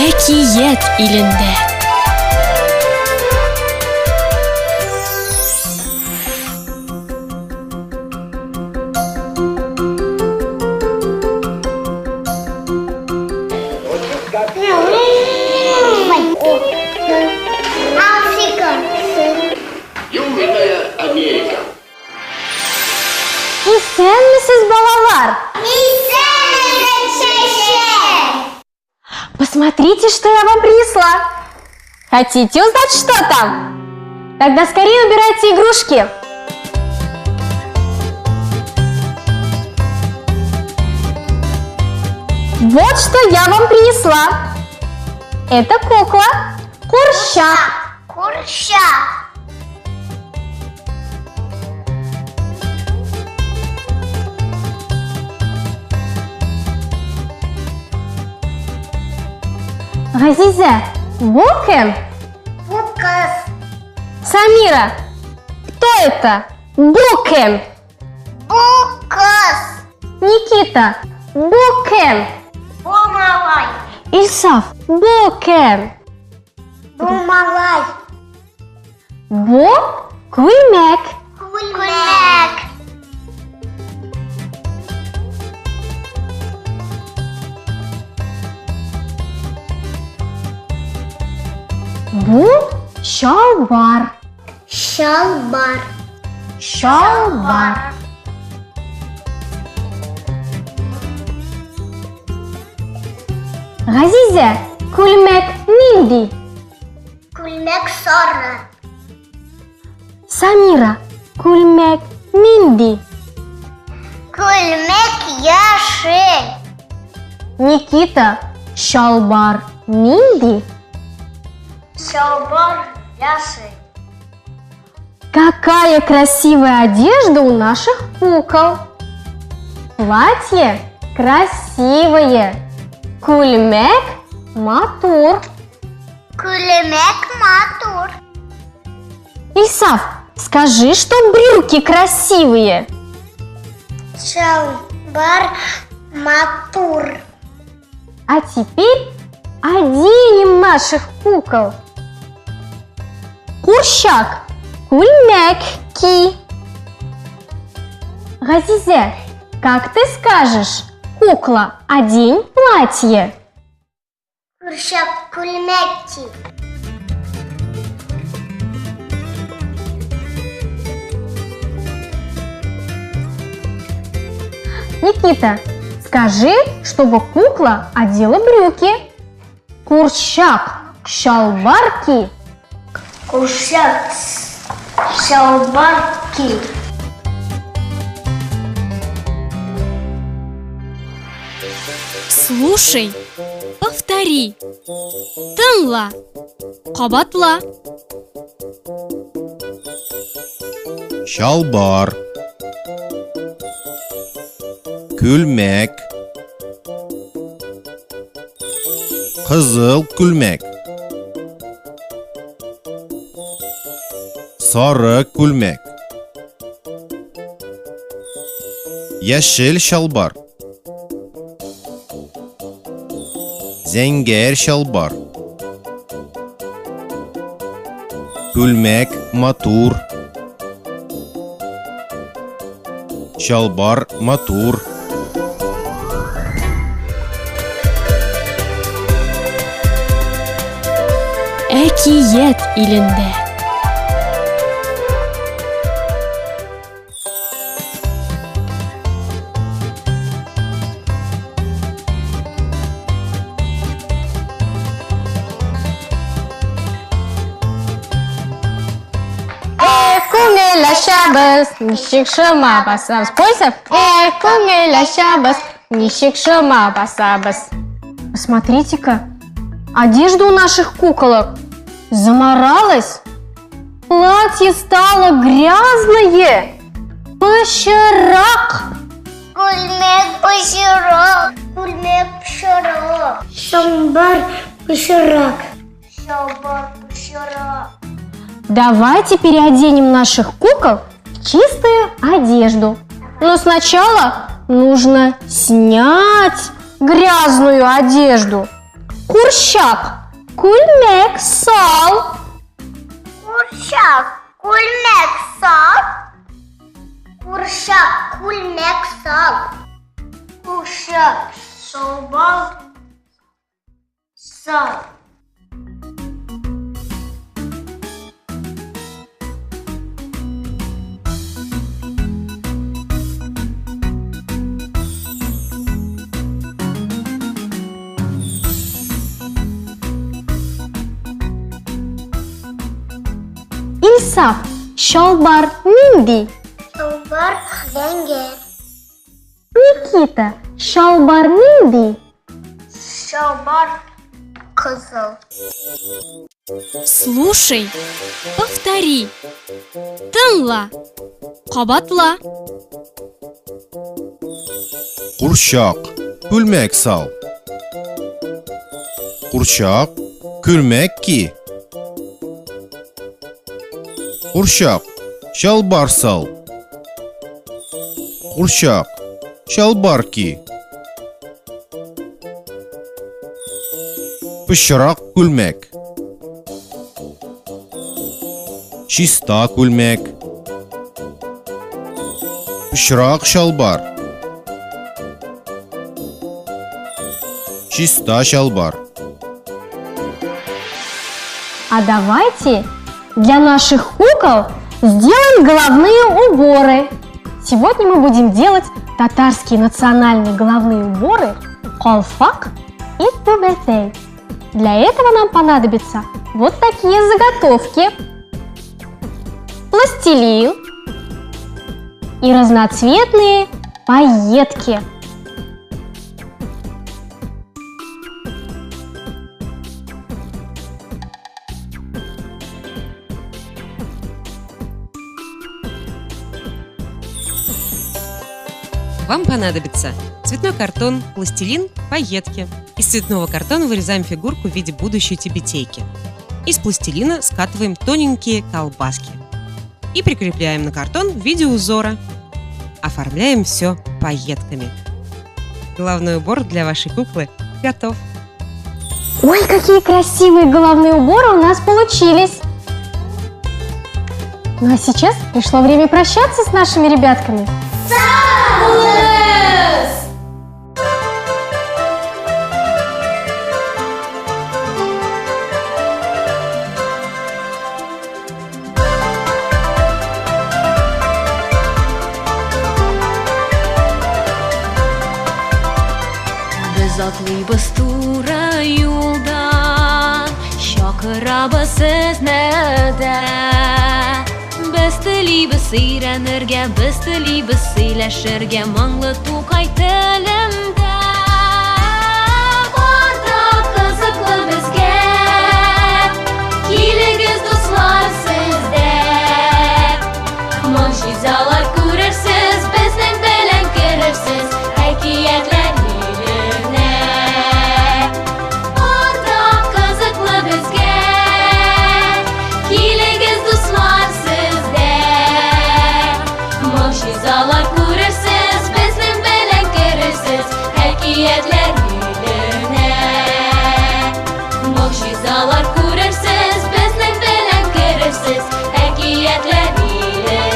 Әкият илендә. Африка. Южная Америка. Исәнмесез, балалар! Исәнмесез, чәчәк! Посмотрите, что я вам принесла! Хотите узнать, что там? Тогда скорее убирайте игрушки! Вот что я вам принесла! Это кукла Курчак. Курчак. Газизә, бу кем? Бу кыз. Самира, кто это? Бу кем? Бу кыз. Никита, бу кем? Бу малай. Илсаф, бу кем? Бу малай. Бу күлмәк. Күлмәк. Бу чалбар. Чалбар. Чалбар. Газизә, күлмәк нинди? Күлмәк сары. Самира, күлмәк нинди? Күлмәк яшел. Никита, чалбар нинди? Чалбар яшел. Какая красивая одежда у наших кукол! Платье красивое, күлмәк матур. Күлмәк матур. Ильсаф, скажи, что брюки красивые. Чалбар матур. А теперь оденем наших кукол. Курчак, күлмәк ки. Газизә, как ты скажешь, кукла, одень платье? Курчак күлмәк ки. Никита, скажи, чтобы кукла одела брюки. Курчак, чалбар ки. Курчак чалбар ки. Слушай, повтори. Тыңла, кабатла. Чалбар. Күлмәк. Кызыл күлмәк. Сары күлмәк. Яшел чалбар. Зәңгәр чалбар. Күлмәк матур. Чалбар матур. Әкият илендә. Эх, күңел ачабыз, ничек шома басабыз. Пойся. Эх, күңел ачабыз, ничек шома басабыз. Посмотрите-ка, одежда у наших куколок заморалась. Платье стало грязное. Пычрак. Күлмәк пычрак. Күлмәк пычрак. Чалбар пычрак. Чалбар пычрак. Давайте переоденем наших кукол в чистую одежду. Но сначала нужно снять грязную одежду. Курчак, күлмәк сал. Курчак, күлмәк сал. Курчак, күлмәк сал. Курчак, чалбар сал. Илсаф, чалбар нинди? Чалбар зәңгәр. Никита, чалбар нинди? Чалбар кызыл. Слушай, повтори. Тыңла, кабатла. Курчак, күлмәк сал. Курчак, күлмәк ки. Курчак, чалбар сал. Курчак, чалбар ки. Пычрак күлмәк. Чиста күлмәк. Пычрак чалбар. Чиста чалбар. А давайте для наших кукол сделаем головные уборы. Сегодня мы будем делать татарские национальные головные уборы калфак и түбәтәй. Для этого нам понадобятся вот такие заготовки. Пластилин и разноцветные пайетки. Вам понадобится цветной картон, пластилин, пайетки. Из цветного картона вырезаем фигурку в виде будущей тюбетейки. Из пластилина скатываем тоненькие колбаски. И прикрепляем на картон в виде узора. Оформляем все пайетками. Головной убор для вашей куклы готов. Ой, какие красивые головные уборы у нас получились! Ну а сейчас пришло время прощаться с нашими ребятками. Без атлыйбыз туры юлдан, чакырабыз сезне дә. Без телибез өйрәнергә, без телибез сөйләшергә моңлы Тукай телендә. Бар да кызыклы безгә, килегез, дуслар, сез дә. Могҗизалар күрерсез, безнең белән керерсез әкиятләр иленә. Бар да кызыклы безгә, килегез, дуслар, сез дә. Могҗизалар күрерсез, безнең белән керерсез әкиятләр иленә. Могҗизалар күрерсез, безнең белән керерсез әкиятләр иленә.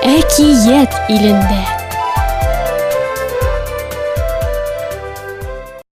Әкият илендә.